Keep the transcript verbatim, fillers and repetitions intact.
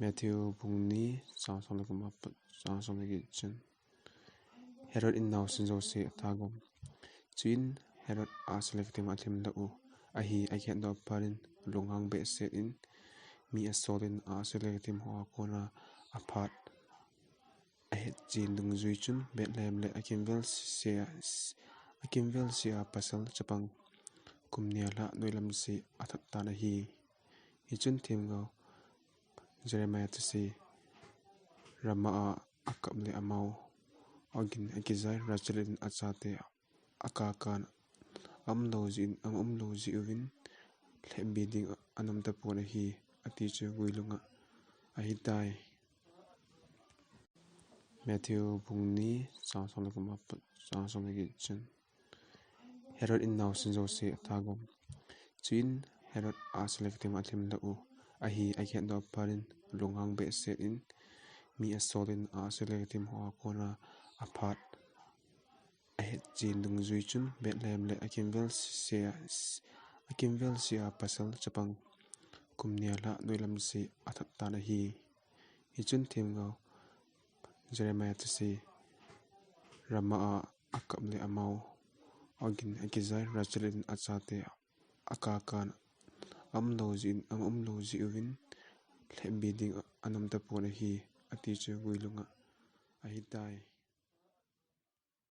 Matthew bung ni, chang som le gup apat chang som le get chan. Herod in naosen jouse athagom. Chuin Herod ahsi le ketem a alhem doh u ahi, akihetdoh phat in lunghang behseh in mi asol in ahsi le ketem ho a kona aphat ahetchen dungjui chun Bethlehem le akimvel sea, akimvel sea pasal chapang kum nia lha noilam se athat tan ahi. Hichun themgao Jeremiah thuse, Ramah a akap le amau ogin akijai Rachel in achate akakan aumlou jeh in, aumlou jeh uvin lhepbi ding anom tapon ahi, ati chu guilhunga ahitai. Matthew bung ni, chang som le gup apat chang som le get chan. Herod in naosen jouse athagom. Chuin Herod ahsi le ketem a alhem doh u ahi, akihetdoh phat in lunghang behseh in mi asol in ahsi le ketem ho a kona aphat ahetchen dungjui chun Bethlehem le akimvel sea, akimvel sea pasal chapang kum nia lha noilam se athat tan ahi. Hichun themgao Jeremiah thuse, Ramah a akap le amau ogin akijai Rachel in achate akakan aumlou jeh in, aumlou jeh uvin lhepbi ding anom tapon ahi, ati chu guilhunga ahitai.